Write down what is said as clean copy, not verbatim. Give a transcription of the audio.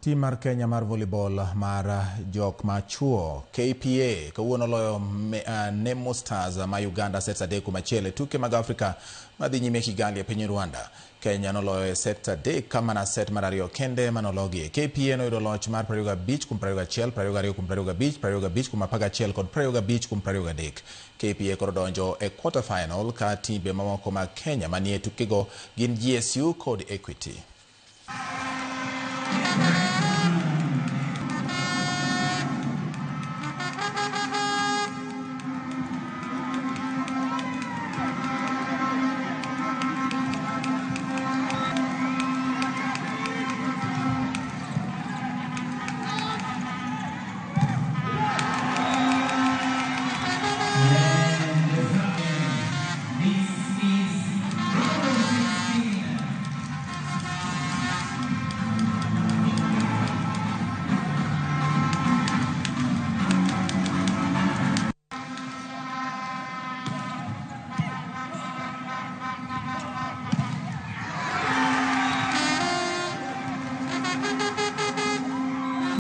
Tim mar Kenya mar volleyball mar jok machuo KPA kawuono loyo Nemo Stars ma Uganda sets 3-1 e tuke mag Afrika madhi nyime Kigali e piny Rwanda. Kenya noloyo e set 3 ka mana set mar 2 kende manologie. KPA noyudo loch mar 25-21, 22-25, 25-11 kod 25-23. KPA koro donjo e quarter final ka timbe mamoko mag Kenya manie tukego gin GSU kod Equity.